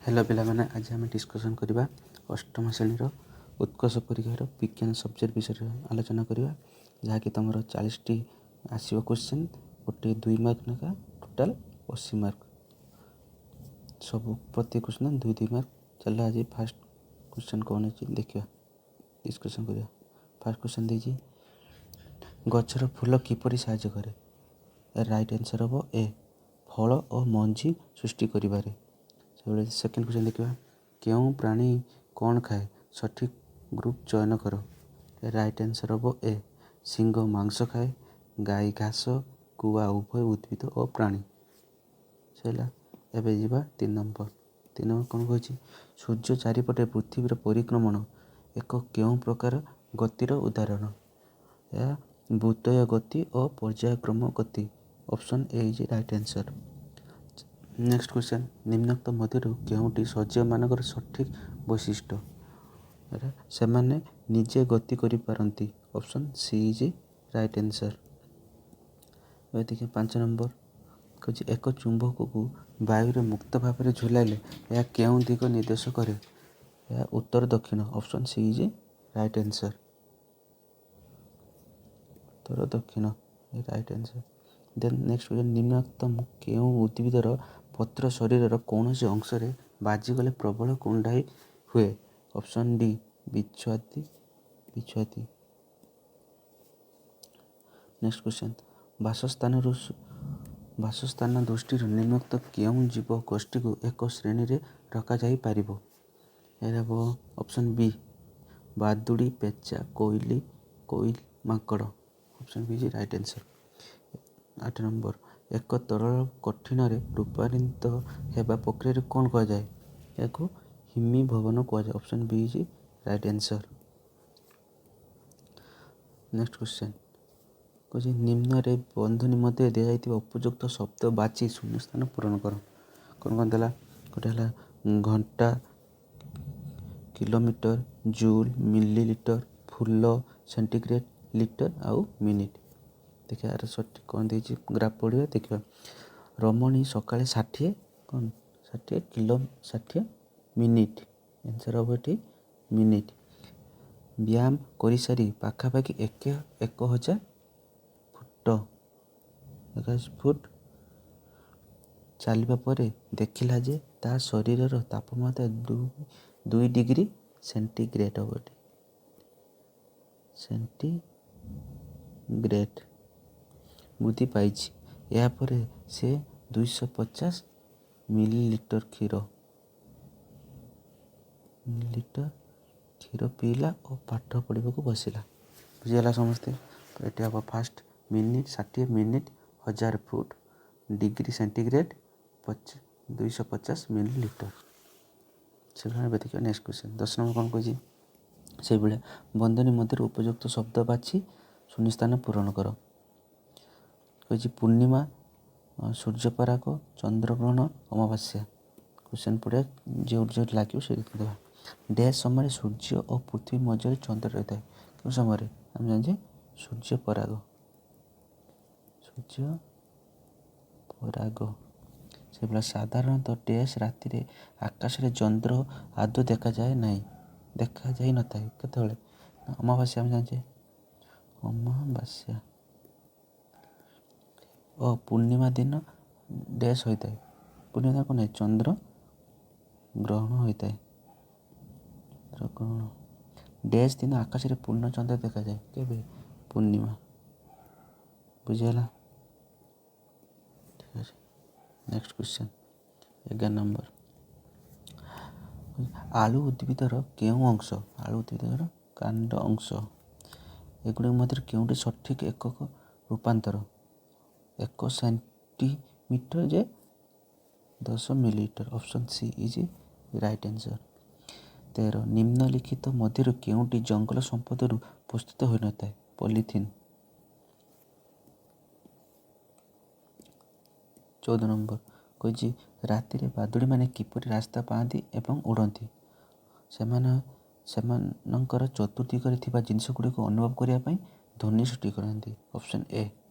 Hello ପିଲାମାନେ, ଆଜି ଆମେ ଡିସ୍କସନ୍ କରିବା ଅଷ୍ଟମ ଶ୍ରେଣୀର ଉତ୍କର୍ଷ ପରୀକ୍ଷାର ବିଜ୍ଞାନ ସବଜେକ୍ଟ ବିଷୟରେ ଆଲୋଚନା କରିବା, ଯାହାକି ତୁମର 40ଟି ଆସିବ କ୍ୱେଶ୍ଚିନ୍, ଗୋଟିଏ 2 ମାର୍କ ଲେଖା, ଟୋଟାଲ୍ 80 ମାର୍କ। ସବୁ ପ୍ରତି କ୍ୱେଶ୍ଚିନ୍ 2 2 ମାର୍କ। ଚାଲ, ଆଜି ଫାର୍ଷ୍ଟ କ୍ୱେଶ୍ଚିନ୍ କ'ଣ ଅଛି ଦେଖିବା, ଡିସ୍କସନ୍ କରିବା। ଫାର୍ଷ୍ଟ କ୍ୱେଶ୍ଚିନ୍ ଦେଇଛି, ଗଛର ଫୁଲ କିପରି ସାହାଯ୍ୟ କରେ? ରାଇଟ୍ ଆନ୍ସର୍ ହେବ ଏ, ଫଳ ଓ ମଞ୍ଜି ସୃଷ୍ଟି କରିବାରେ। ସେଭଳି ସେକେଣ୍ଡ କ୍ୱେଶ୍ଚିନ୍ ଦେଖିବା, କେଉଁ ପ୍ରାଣୀ କ'ଣ ଖାଏ? ସଠିକ୍ ଗ୍ରୁପ୍ ଚୟନ କର। ରାଇଟ୍ ଆନ୍ସର୍ ହେବ ଏ, ସିଂହ ମାଂସ ଖାଏ, ଗାଈ ଘାସ, କୁଆ ଉଭୟ ଉଦ୍ଭିଦ ଓ ପ୍ରାଣୀ। ସରିଲା। ଏବେ ଯିବା 3 ନମ୍ବର। 3 ନମ୍ବର କ'ଣ କହିଛି? ସୂର୍ଯ୍ୟ ଚାରିପଟେ ପୃଥିବୀର ପରିକ୍ରମଣ ଏକ କେଉଁ ପ୍ରକାର ଗତିର ଉଦାହରଣ? ଏହା ବୃତ୍ତୀୟ ଗତି ଓ ପର୍ଯ୍ୟାୟକ୍ରମ ଗତି। Option A is right answer. Next question, ନିମ୍ନୋକ୍ତ ମଧ୍ୟରୁ କେଉଁଟି ସଜୀବମାନଙ୍କର ସଠିକ୍ ବୈଶିଷ୍ଟ୍ୟ? ସେମାନେ ନିଜେ ଗତି କରିପାରନ୍ତି। Option C is right answer. ଏବେ ଦେଖିବା 5 ନମ୍ବର। କହୁଛି, ଏକ ଚୁମ୍ବକକୁ ବାୟୁରେ ମୁକ୍ତ ଭାବରେ ଝୁଲାଇଲେ ଏହା କେଉଁ ଦିଗ ନିର୍ଦ୍ଦେଶ କରେ? ଏହା ଉତ୍ତର ଦକ୍ଷିଣ। Option C is right answer. ଉତ୍ତର ଦକ୍ଷିଣ ରାଇଟ୍ ଆନ୍ସର୍। ଦେନ୍ ନେକ୍ସଟ କ୍ୱେଶ୍ଚନ୍, ନିମ୍ନୋକ୍ତ କେଉଁ ଉଦ୍ଭିଦର ପତ୍ର ଶରୀରର କୌଣସି ଅଂଶରେ ବାଜିଗଲେ ପ୍ରବଳ କୁଣ୍ଡାଇ ହୁଏ? ଅପସନ୍ ଡି, ବିଛୁଆତି, ବିଛୁଆତି। ନେକ୍ସଟ କ୍ୱେଶ୍ଚନ୍, ବାସସ୍ଥାନ ଦୃଷ୍ଟିରୁ ନିମ୍ନୋକ୍ତ କେଉଁ ଜୀବ ଗୋଷ୍ଠୀକୁ ଏକ ଶ୍ରେଣୀରେ ରଖାଯାଇପାରିବ? ଏହା ହେବ ଅପସନ୍ ବି, ବାଦୁଡ଼ି, ପେଚା, କୋଇଲି, କୋଇଲ, ମାଙ୍କଡ଼। Option B is right answer. 8 number, ଏକ ତରଳ କଠିନରେ ରୂପାନ୍ତରିତ ହେବା ପ୍ରକ୍ରିୟାକୁ କ'ଣ କୁହାଯାଏ? ଏହାକୁ ହିମୀଭବନ କୁହାଯାଏ। Option B is right answer. Next question କହୁଛି, ନିମ୍ନରେ ବନ୍ଧନୀ ମଧ୍ୟରେ ଦିଆଯାଇଥିବା ଉପଯୁକ୍ତ ଶବ୍ଦ ବାଛି ଶୂନ୍ୟସ୍ଥାନ ପୂରଣ କର। କ'ଣ କ'ଣ ଦେଲା? ଗୋଟେ ହେଲା ଘଣ୍ଟା, କିଲୋମିଟର, ଜୁଲ୍, ମିଲିଲିଟର, ଫୁଲ, ସେଣ୍ଟିଗ୍ରେଡ଼, ଲିଟର ଆଉ ମିନିଟ୍। ଦେଖିବା ଆର ସଠିକ୍ କ'ଣ ଦେଇଛି। ଗ୍ରାଫ୍ ପଢ଼ିବା, ଦେଖିବା। ରମଣୀ ସକାଳେ 60 କ'ଣ 60 କିଲୋ 60 ମିନିଟ୍, ଆନ୍ସର୍ ହେବ ଏଠି ମିନିଟ୍, ବ୍ୟାୟାମ କରିସାରି ପାଖାପାଖି 1000 ଫୁଟ, 1000 ଫୁଟ ଚାଲିବା ପରେ ଦେଖିଲା ଯେ ତା ଶରୀରର ତାପମାତ୍ରା 2 ଡିଗ୍ରୀ ସେଣ୍ଟିଗ୍ରେଡ଼ ହେବ ଏଠି, ସେଣ୍ଟିଗ୍ରେଡ଼ ବୃଦ୍ଧି ପାଇଛି। ଏହାପରେ ସେ 250 ମିଲିଲିଟର କ୍ଷୀର ପିଇଲା ଓ ପାଠ ପଢ଼ିବାକୁ ବସିଲା। ବୁଝିଗଲା ସମସ୍ତେ? ଏଠି ହେବ first minute, 60 minute, 1000 foot, degree centigrade, 250 millilitre. ସେଭଳିଆ ଏବେ ଦେଖିବା ନେକ୍ସଟ କ୍ୱେଶ୍ଚନ୍। 10 ନମ୍ବର କ'ଣ କହିଛି? ସେଇଭଳିଆ ବନ୍ଧନୀ ମଧ୍ୟରେ ଉପଯୁକ୍ତ ଶବ୍ଦ ବାଛି ଶୂନ୍ୟସ୍ଥାନ ପୂରଣ କର। କହିଛି ପୂର୍ଣ୍ଣିମା, ସୂର୍ଯ୍ୟପରାଗ, ଚନ୍ଦ୍ରଗ୍ରହଣ, ଅମାବାସ୍ୟା। କ୍ୱେଶ୍ଚନ୍ ପଢ଼ିବା, ଯେଉଁଠି ଯେଉଁଠି ଲାଗିବ ସେଇଠି ଦେବା। ଡ୍ୟାସ୍ ସମୟରେ ସୂର୍ଯ୍ୟ ଓ ପୃଥିବୀ ମଧ୍ୟରେ ଚନ୍ଦ୍ର ରହିଥାଏ। କେଉଁ ସମୟରେ? ଆମେ ଜାଣିଛେ ସୂର୍ଯ୍ୟପରାଗ, ସୂର୍ଯ୍ୟ ପରାଗ। ସେଭଳିଆ ସାଧାରଣତଃ ଡ୍ୟାସ୍ ରାତିରେ ଆକାଶରେ ଚନ୍ଦ୍ର ଆଦୌ ଦେଖାଯାଏ ନାହିଁ, ଦେଖାଯାଇ ନଥାଏ। କେତେବେଳେ? ଅମାବାସ୍ୟା, ଆମେ ଜାଣିଛେ ଅମାବାସ୍ୟା। ଓ ପୂର୍ଣ୍ଣିମା ଦିନ ଡ୍ୟାସ୍ ହୋଇଥାଏ। ପୂର୍ଣ୍ଣିମା ଦିନ କ'ଣ? ଚନ୍ଦ୍ର ଗ୍ରହଣ ହୋଇଥାଏ, ଗ୍ରହଣ। ଡ୍ୟାସ୍ ଦିନ ଆକାଶରେ ପୂର୍ଣ୍ଣ ଚନ୍ଦ୍ର ଦେଖାଯାଏ। କେବେ? ପୂର୍ଣ୍ଣିମା। ବୁଝିହେଲା? ଠିକ୍ ଅଛି। ନେକ୍ସଟ କ୍ୱେଶ୍ଚନ୍ 11 ନମ୍ବର, ଆଳୁ ଉଦ୍ଭିଦର କେଉଁ ଅଂଶ? ଆଳୁ ଉଦ୍ଭିଦର କାଣ୍ଡ ଅଂଶ। ଏଗୁଡ଼ିକ ମଧ୍ୟରେ କେଉଁଟି ସଠିକ୍ ଏକକ ରୂପାନ୍ତର? 1 ସେଣ୍ଟିମିଟର ଯେ 10 millilitre. Option C is right answer. 13, ନିମ୍ନଲିଖିତ ମଧ୍ୟରୁ କେଉଁଟି ଜଙ୍ଗଲ ସମ୍ପଦରୁ ପ୍ରସ୍ତୁତ ହୋଇନଥାଏ? ପଲିଥିନ୍। 14 ନମ୍ବର କହିଛି, ରାତିରେ ବାଦୁଡ଼ିମାନେ କିପରି ରାସ୍ତା ପାଆନ୍ତି ଏବଂ ଉଡ଼ନ୍ତି? ସେମାନେ ସେମାନଙ୍କର ଚତୁର୍ଦିଗରେ ଥିବା ଜିନିଷଗୁଡ଼ିକୁ ଅନୁଭବ କରିବା ପାଇଁ ଧ୍ୱନି ସୃଷ୍ଟି କରନ୍ତି। Option A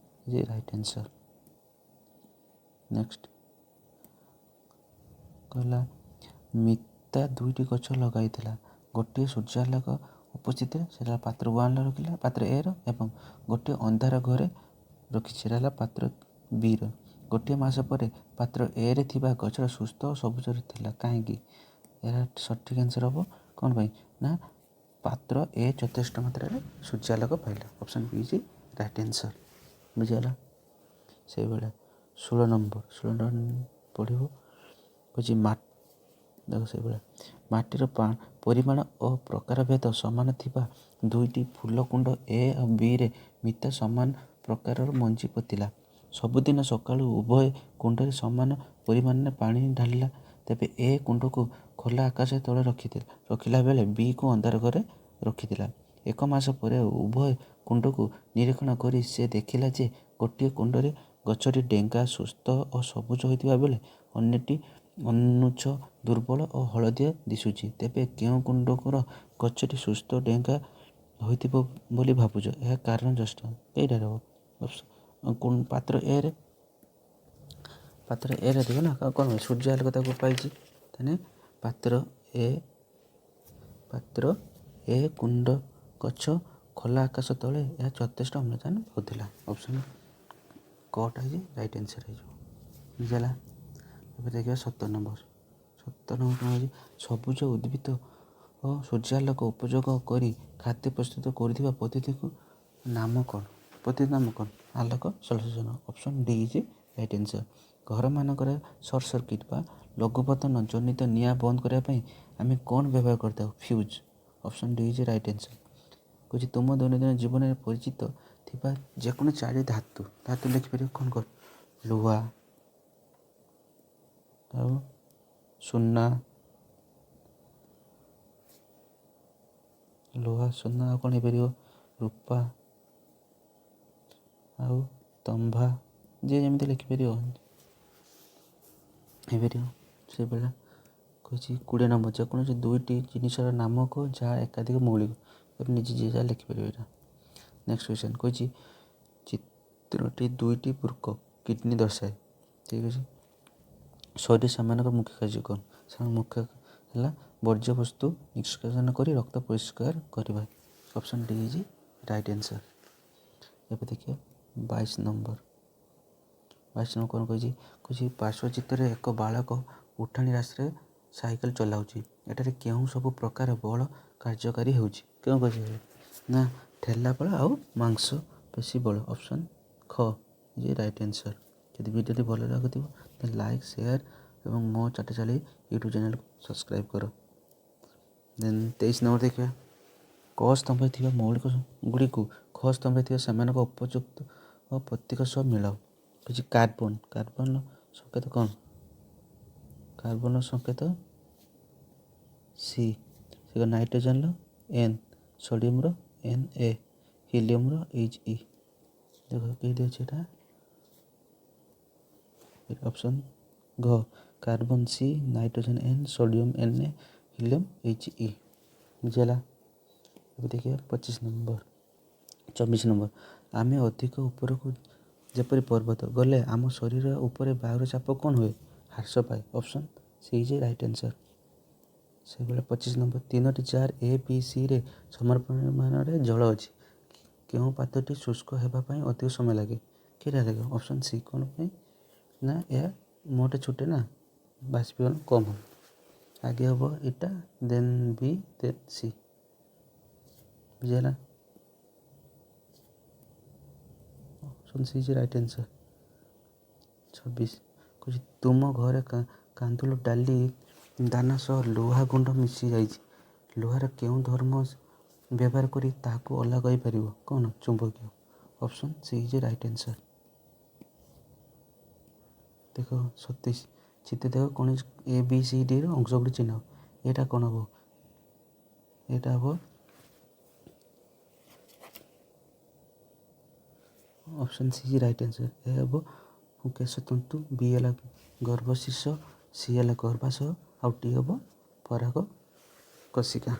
is right answer. Next କହିଲା, ମିତା ଦୁଇଟି ଗଛ ଲଗାଇଥିଲା। ଗୋଟିଏ ସୂର୍ଯ୍ୟାଲୋକ ଉପସ୍ଥିତିରେ, ସେଟା ପାତ୍ର ୱାନ୍ରେ ରଖିଲା, ପାତ୍ର ଏର, ଏବଂ ଗୋଟିଏ ଅନ୍ଧାର ଘରେ ରଖିଛି, ସେଟା ହେଲା ପାତ୍ର ବିର। ଗୋଟିଏ ମାସ ପରେ ପାତ୍ର ଏରେ ଥିବା ଗଛର ସୁସ୍ଥ ଓ ସବୁଜରେ ଥିଲା, କାହିଁକି? ଏହାର ସଠିକ୍ ଆନ୍ସର୍ ହେବ କ'ଣ ପାଇଁ ନା ପାତ୍ର ଏ ଯଥେଷ୍ଟ ମାତ୍ରାରେ ସୂର୍ଯ୍ୟାଲୋକ ପାଇଲା। Option B is right answer. ବୁଝିଗଲା? ସେଇଭଳିଆ 16 ନମ୍ବର, 16 ନମ୍ବର ପଢ଼ିବ। କହୁଛି ମା ଦେଖ, ସେଇଭଳିଆ ମାଟିର ପରିମାଣ ଓ ପ୍ରକାରଭେଦ ସମାନ ଥିବା ଦୁଇଟି ଫୁଲକୁଣ୍ଡ ଏ ଆଉ ବିରେ ମିତା ସମାନ ପ୍ରକାରର ମଞ୍ଜି ପୋତିଲା। ସବୁଦିନ ସକାଳୁ ଉଭୟ କୁଣ୍ଡରେ ସମାନ ପରିମାଣରେ ପାଣି ଢାଳିଲା। ତେବେ ଏ କୁଣ୍ଡକୁ ଖୋଲା ଆକାଶ ତଳେ ରଖିଥିଲା ରଖିଲା ବେଳେ ବିକୁ ଅନ୍ଧାର ଘରେ ରଖିଥିଲା। ଏକ ମାସ ପରେ ଉଭୟ କୁଣ୍ଡକୁ ନିରୀକ୍ଷଣ କରି ସେ ଦେଖିଲା ଯେ ଗୋଟିଏ କୁଣ୍ଡରେ ଗଛଟି ଡେଙ୍ଗା, ସୁସ୍ଥ ଓ ସବୁଜ ହୋଇଥିବା ବେଳେ ଅନ୍ୟଟି ଅନୁଚ୍ଛ, ଦୁର୍ବଳ ଓ ହଳଦିଆ ଦିଶୁଛି। ତେବେ କେଉଁ କୁଣ୍ଡର ଗଛଟି ସୁସ୍ଥ, ଡେଙ୍ଗା ହୋଇଥିବ ବୋଲି ଭାବୁଛ? ଏହା କାରଣ ଦର୍ଶାଅ। ଏଇଟାରେ ହେବ ପାତ୍ର ଏରେ, ପାତ୍ର ଏରେ ଥିବ ନା କ'ଣ? ସୂର୍ଯ୍ୟ ଆଲୋକ ତାକୁ ପାଇଛି। ତାହେଲେ ପାତ୍ର ଏ, ପାତ୍ର ଏ କୁଣ୍ଡ ଗଛ ଖୋଲା ଆକାଶ ତଳେ ଏହା ଯଥେଷ୍ଟ ଅମ୍ଳଜାନ ପାଉଥିଲା। ଅପସନ୍ କଟା ହେଇଛି ରାଇଟ୍ ଆନ୍ସର୍ ହେଇଯିବ। ବୁଝିହେଲା? ଏବେ ଦେଖିବା 17 ନମ୍ବର। 17 ନମ୍ବର କ'ଣ ହେଇଛି? ସବୁଜ ଉଦ୍ଭିଦ ଓ ସୂର୍ଯ୍ୟାଲୋକ ଉପଯୋଗ କରି ଖାଦ୍ୟ ପ୍ରସ୍ତୁତ କରୁଥିବା ପଦ୍ଧତିକୁ ନାମ କ'ଣ? ପଦ୍ଧତି ନାମ କ'ଣ? ଆଲୋକ ସଂଶ୍ଳେଷଣ। Option D is right answer. ଘରମାନଙ୍କରେ ସର୍ଟ ସର୍କିଟ୍ ବା ଲଘୁପତନ ଜନିତ ନିଆଁ ବନ୍ଦ କରିବା ପାଇଁ ଆମେ କ'ଣ ବ୍ୟବହାର କରିଥାଉ? Fuse. Option D is right answer. କହୁଛି ତୁମ ଦୈନନ୍ଦିନ ଜୀବନରେ ପରିଚିତ ଥିବା ଯେକୌଣସି ଚାରି ଧାତୁ ଲେଖିପାରିବ। କ'ଣ କ'ଣ? ଲୁହା ଆଉ ସୁନା, ଲୁହା, ସୁନା, ଆଉ କ'ଣ ହେଇପାରିବ? ରୂପା ଆଉ ତମ୍ବା। ଯିଏ ଯେମିତି ଲେଖିପାରିବ, ହେଇପାରିବ। ସେଇଭଳିଆ କହିଛି 20 ନମ୍ବର, ଯେକୌଣସି ଦୁଇଟି ଜିନିଷର ନାମ କୁହ ଯାହା ଏକାଧିକ ମୌଳିକ। ନିଜେ ଯିଏ ଯାହା ଲେଖିପାରିବ ଏଇଟା। ନେକ୍ସଟ କ୍ୱେଶ୍ଚନ୍ କହିଛି ଚିତ୍ରଟି ଦୁଇଟି ବୃକ୍କ, କିଡ଼ନୀ ଦର୍ଶାଏ। ଠିକ୍ ଅଛି। ଶରୀର ସେମାନଙ୍କର ମୁଖ୍ୟ କାର୍ଯ୍ୟ କ'ଣ? ସେମାନଙ୍କ ମୁଖ୍ୟ ହେଲା ବର୍ଜ୍ୟବସ୍ତୁ ନିଷ୍କାସନ କରି ରକ୍ତ ପରିଷ୍କାର କରିବା। Option D is right answer. ଏବେ ଦେଖିବା 22 ନମ୍ବର। 22 ନମ୍ବର କ'ଣ କହିଛି? କହିଛି ପାର୍ଶ୍ୱଚିତ୍ରରେ ଏକ ବାଳକ ଉଠାଣି ରାସ୍ତାରେ ସାଇକେଲ ଚଲାଉଛି। ଏଠାରେ କେଉଁ ସବୁ ପ୍ରକାର ବଳ କାର୍ଯ୍ୟକାରୀ ହେଉଛି? କେଉଁ କାର୍ଯ୍ୟକାରୀ ନା ଠେଲା ବଳ ଆଉ ମାଂସପେଶୀ ବଳ। ଅପସନ୍ ଖ is right answer. ଯଦି ଭିଡ଼ିଓଟି ଭଲ ଲାଗୁଥିବ ତାହେଲେ ଲାଇକ୍, ସେୟାର ଏବଂ ମୋ ଚାଟଶାଳୀ ୟୁଟ୍ୟୁବ୍ ଚ୍ୟାନେଲକୁ ସବସ୍କ୍ରାଇବ୍ କର। ଦେନ୍ 23 ନମ୍ବର ଦେଖିବା। କ ସ୍ତମ୍ଭରେ ଥିବା ମୌଳିକ ଗୁଡ଼ିକୁ ଖ ସ୍ତମ୍ଭରେ ଥିବା ସେମାନଙ୍କ ଉପଯୁକ୍ତ ପ୍ରତୀକ ସହ ମିଳାଅ। କିଛି କାର୍ବନ, କାର୍ବନର ସଂକେତ କ'ଣ? କାର୍ବନର ସଂକେତ ସି। ସେ ନାଇଟ୍ରୋଜେନର ଏନ୍, ସୋଡ଼ିୟମର ଏନ୍ ଏ, ହିଲିୟମର ଏଚ୍ ଇ। ଦେଖ କେଇଠି ଅଛି ଏଇଟା? ଅପସନ୍ ଘ, carbon C, nitrogen N, sodium N A, helium H E. ବୁଝିହେଲା? ଏବେ ଦେଖିବା 25 ନମ୍ବର, 24 ନମ୍ବର। ଆମେ ଅଧିକ ଉପରକୁ, ଯେପରି ପର୍ବତ ଗଲେ ଆମ ଶରୀର ଉପରେ ବାୟୁର ଚାପ କ'ଣ ହୁଏ? ହ୍ରାସ ପାଏ। Option C is right answer. ସେଇଭଳିଆ 25 ନମ୍ବର, ତିନୋଟି ଜାର୍ ଏ ବି ସିରେ ସମାନ ପରିମାଣରେ ଜଳ ଅଛି। କେଉଁ ପାତ୍ରଟି ଶୁଷ୍କ ହେବା ପାଇଁ ଅଧିକ ସମୟ ଲାଗେ? କେଇଟା ଲାଗିବ? Option C. କ'ଣ ପାଇଁ ନା ଏହା ମୋଟେ ଛୁଟେ ନା ବାଷ୍ପୀଭବନ କମ୍ ହେବ। ଆଗେ ହେବ ଏଇଟା, ଦେନ୍ ବି, ଦେନ୍ ସି। ବୁଝିହେଲା? Option C is right answer. 26 କହୁଛି ତୁମ ଘରେ କାନ୍ଦୁଲ ଡାଲି ଦାନା ସହ ଲୁହା ଗୁଣ୍ଡ ମିଶି ଯାଇଛି। ଲୁହାର କେଉଁ ଧର୍ମ ବ୍ୟବହାର କରି ତାହାକୁ ଅଲଗା କରିପାରିବ? କ'ଣ? ଚୁମ୍ବକୀୟ। Option C is right answer. ଦେଖ 27, ଚିତ୍ର ଦେଖ, କୌଣସି ଏ ବି ସି ଡିର ଅଂଶ ଗୁଡ଼ିକ ଚିହ୍ନ। ଏଇଟା କ'ଣ ହେବ? ଏଇଟା ହେବ option C is right answer. ଏ ହେବ କେଶତନ୍ତୁ, ବି ହେଲା ଗର୍ଭଶୀର୍ଷ, ସି ହେଲା ଗର୍ଭାଶୟ, ଆଉ ଟି ହେବ ପରାଗ କୋଷିକା।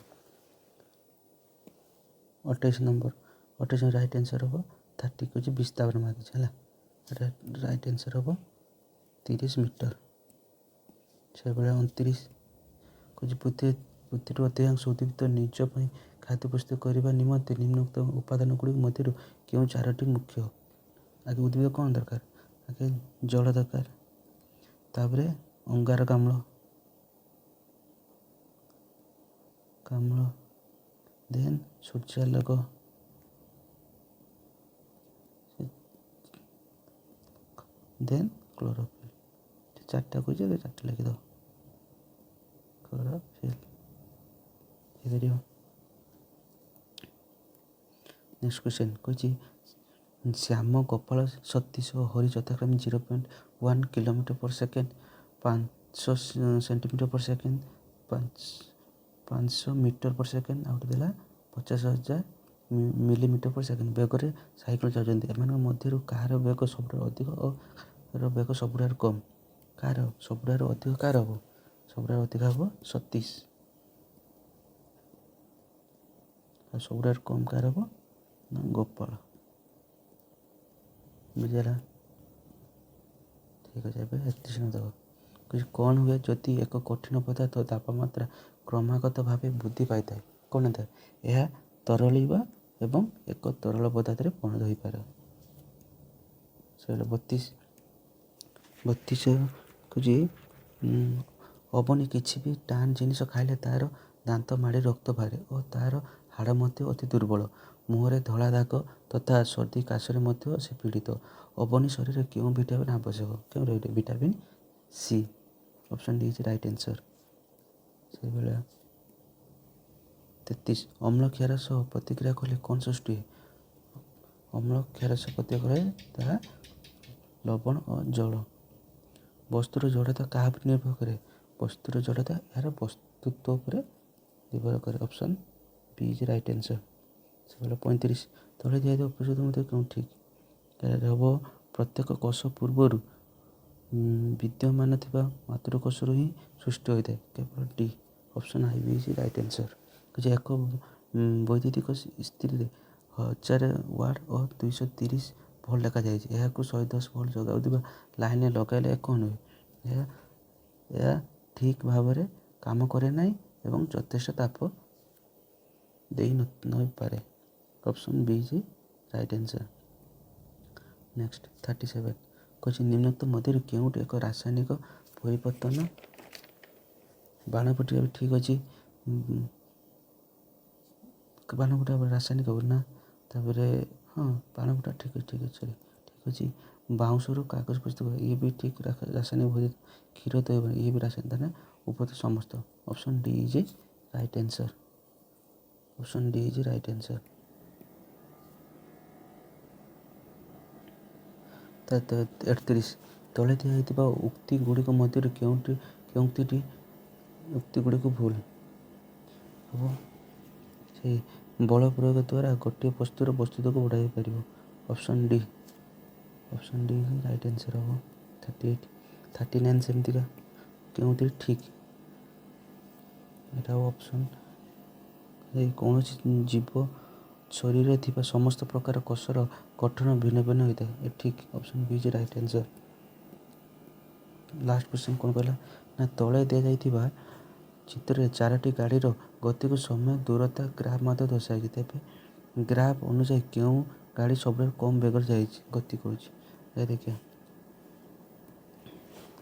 28 ନମ୍ବର, 28 ନମ୍ବର ରାଇଟ୍ ଆନ୍ସର୍ ହେବ 30। କହୁଛି ବିସ୍ତାର ମାଗିଛି, ହେଲା, ରାଇଟ୍ ଆନ୍ସର୍ ହେବ 30 ମିଟର। ସେଭଳିଆ 29 କହୁଛି, ପୃଥିବୀର ଅଧିକାଂଶ ଉଦ୍ଭିଦ ନିଜ ପାଇଁ ଖାଦ୍ୟ ପ୍ରସ୍ତୁତ କରିବା ନିମନ୍ତେ ନିମ୍ନୋକ୍ତ ଉପାଦାନ ଗୁଡ଼ିକ ମଧ୍ୟରୁ କେଉଁ ଚାରୋଟି ମୁଖ୍ୟ? ଆଗେ ଉଦ୍ଭିଦ କ'ଣ ଦରକାର? ଆଗେ ଜଳ ଦରକାର, ତାପରେ ଅଙ୍ଗାରକାମ୍ଳ କାମ୍ଳ, ଦେନ୍ ସୂର୍ଯ୍ୟାଲୋକ, ଦେନ୍ କ୍ଲୋରୋଫିଲ୍। ଚାରିଟା କହୁଛି, ଏବେ ଚାରିଟା ଲେଖିଦେବ, କ୍ଲୋରୋଫିଲ୍ ହେଇପାରିବ। ନେକ୍ସଟ କ୍ୱେଶ୍ଚନ୍ କହିଛି, ଶ୍ୟାମ, ଗୋପାଳ, ସତୀଶ ଓ ହରି ଯଥାକ୍ରମେ 0.1 କିଲୋମିଟର ପର ସେକେଣ୍ଡ, 500 ସେଣ୍ଟିମିଟର ପର ସେକେଣ୍ଡ, 500 ମିଟର ପର ସେକେଣ୍ଡ, ଆଉ ଗୋଟେ ଦେଲା 50,000 ମିଲିମିଟର ପର ସେକେଣ୍ଡ ବେଗରେ ସାଇକେଲ ଚଲାଉଛନ୍ତି। ଏମାନଙ୍କ ମଧ୍ୟରୁ କାହାର ବେଗ ସବୁଠାରୁ ଅଧିକ ଓ ବେଗ ସବୁଠାରୁ କମ୍? କାହାର ସବୁଠାରୁ ଅଧିକ? କାହାର ହେବ ସବୁଠାରୁ ଅଧିକ? ହେବ ସତୀଶ। ଆଉ ସବୁଠାରୁ କମ୍ କାହାର ହେବ ନା ଗୋପାଳ। ବୁଝିଲା? ଠିକ୍ ଅଛି। ଏବେ 31 ନମ୍ବର ଦେଖ, କ'ଣ ହୁଏ ଯଦି ଏକ କଠିନ ପଦାର୍ଥ ତାପମାତ୍ରା କ୍ରମାଗତ ଭାବେ ବୃଦ୍ଧି ପାଇଥାଏ? କ'ଣ ହେଇଥାଏ? ଏହା ତରଳିବା ଏବଂ ଏକ ତରଳ ପଦାର୍ଥରେ ପରିଣତ ହୋଇପାରେ। ସେଇଟା 32। 32 କହୁଛି, ଅବନୀ କିଛି ବି ଟାଣ ଜିନିଷ ଖାଇଲେ ତା'ର ଦାନ୍ତ ମାଢ଼ି ରକ୍ତ ବାହାରେ ଓ ତା'ର ହାଡ଼ ମଧ୍ୟ ଅତି ଦୁର୍ବଳ। ମୁହଁରେ ଧଳା ଦାଗ ତଥା ସର୍ଦ୍ଦି କାଶରେ ମଧ୍ୟ ସେ ପୀଡ଼ିତ। ଅବନୀ ଶରୀରରେ କେଉଁ ଭିଟାମିନ୍ ଆବଶ୍ୟକ? କେଉଁ ରହିଲେ? Vitamin C. Option D is right answer. ସେଇଭଳିଆ 33, ଅମ୍ଳ କ୍ଷାର ସହ ପ୍ରତିକ୍ରିୟା କଲେ କ'ଣ ସୃଷ୍ଟି ହୁଏ? ଅମ୍ଳ କ୍ଷାର ସହ ପ୍ରତିକ୍ରିୟା କଲେ ତାହା ଲବଣ ଓ ଜଳ। ବସ୍ତୁର ଜଡ଼ତା କାହା ଉପରେ ନିର୍ଭର କରେ? ବସ୍ତୁର ଜଡ଼ତା ଏହାର ବସ୍ତୁତ୍ୱ ଉପରେ ନିର୍ଭର କରେ। Option B is right answer. ସେଭଳି 35, ତଳେ ଦିଆଯାଇଥିବା ଉପଯୁକ୍ତ ମଧ୍ୟ କେଉଁ ଠିକ୍ ହେବ? ପ୍ରତ୍ୟେକ କୋଷ ପୂର୍ବରୁ ବିଦ୍ୟମାନ ଥିବା ମାତୃକୋଷରୁ ହିଁ ସୃଷ୍ଟି ହୋଇଥାଏ। କେବଳ D, option I B is right answer. କିଛି ଏକ ବୈଦ୍ୟୁତିକ ଇସ୍ତ୍ରୀରେ 1000 ୱାଟ୍ ଓ 230 ଭୋଲ୍ଟ ଲେଖାଯାଇଛି। ଏହାକୁ 110 ଭୋଲ୍ଟ ଯୋଗାଉଥିବା ଲାଇନରେ ଲଗାଇଲେ କ'ଣ ହୁଏ? ଏହା ଠିକ୍ ଭାବରେ କାମ କରେ ନାହିଁ ଏବଂ ଯଥେଷ୍ଟ ତାପ ଦେଇ ନପାରେ। Option B is right answer. Next 37 କହିଛି, ନିମ୍ନୋକ୍ତ ମଧ୍ୟରୁ କେଉଁଟି ଏକ ରାସାୟନିକ ପରିବର୍ତ୍ତନ? ବାଣ ଫୁଟିବା ବି ଠିକ୍ ଅଛି। ବାଣ ଫୁଟା ରାସାୟନିକ ନା? ତାପରେ ହଁ, ବାଣ ଫୁଟା ଠିକ୍ ଅଛି, ଠିକ୍ ଅଛି, ସରି, ଠିକ୍ ଅଛି। ବାଉଁଶରୁ କାଗଜ ପ୍ରସ୍ତୁତ, ଇଏ ବି ଠିକ୍, ରାସାୟନିକ। କ୍ଷୀର ଦହି, ଇଏ ବି ରାସାୟନିକ। ତାହେଲେ ଉପରୋକ୍ତ ସମସ୍ତ। Option D is right answer. Option D is right answer. 31, ତଳେ ଦିଆଯାଇଥିବା ଉକ୍ତି ଗୁଡ଼ିକ ମଧ୍ୟରୁ କେଉଁଟି କେଉଁଟିଟି ଉକ୍ତି ଗୁଡ଼ିକ ଭୁଲ ହେବ? ସେଇ ବଳ ପ୍ରୟୋଗ ଦ୍ୱାରା ଗୋଟିଏ ବସ୍ତୁର ବସ୍ତୁତ୍ୱକୁ ବଢ଼ାଇ ପାରିବ। Option D, option D right answer ହେବ। 38। 39 ସେମିତିକା କେଉଁଟି ଠିକ୍? ଏଇଟା ହେବ ଅପସନ୍ ଏଇ, କୌଣସି ଜୀବ ଶରୀରରେ ଥିବା ସମସ୍ତ ପ୍ରକାର କୋଷର ଗଠନ ଭିନ୍ନ ଭିନ୍ନ ହୋଇଥାଏ। ଏ ଠିକ୍। Option B is right answer. Last question କ'ଣ କହିଲା ନା, ତଳେ ଦିଆଯାଇଥିବା ଚିତ୍ରରେ ଚାରୋଟି ଗାଡ଼ିର ଗତିକୁ ସମୟ ଦୂରତା ଗ୍ରାଫ୍ ମଧ୍ୟ ଦର୍ଶାଯାଇଛି। ତେବେ ଗ୍ରାଫ୍ ଅନୁଯାୟୀ କେଉଁ ଗାଡ଼ି ସବୁଠାରୁ କମ୍ ବେଗରେ ଯାଇଛି, ଗତି କରୁଛି? ଏ ଦେଖିବା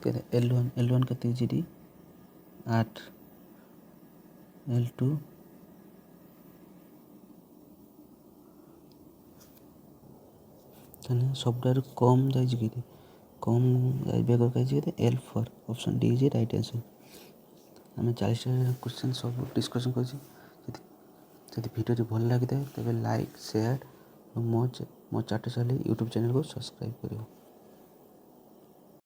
କେତେ। ଏଲ୍ ୱାନ୍, ଏଲ୍ ୱାନ୍ କେତେ ହେଇଛି ଏଠି? 8। ଏଲ୍ ଟୁ ତାହେଲେ ସବୁଠାରୁ କମ୍ ଯାଇଛି କେତେ? କମ୍ ବେଗ ଯାଇଛି କେତେ? L4। Option D is right answer. ଆମେ 40ଟା କ୍ୱେଶ୍ଚନ୍ ସବୁ ଡିସ୍କସନ୍ କରିଛି। ଯଦି ଭିଡ଼ିଓଟି ଭଲ ଲାଗିଥାଏ, ତେବେ ଲାଇକ୍, ସେୟାର ଏବଂ ମୋ ଚାଟଶାଳୀ ୟୁଟ୍ୟୁବ୍ ଚ୍ୟାନେଲ୍କୁ ସବସ୍କ୍ରାଇବ୍ କରିବ।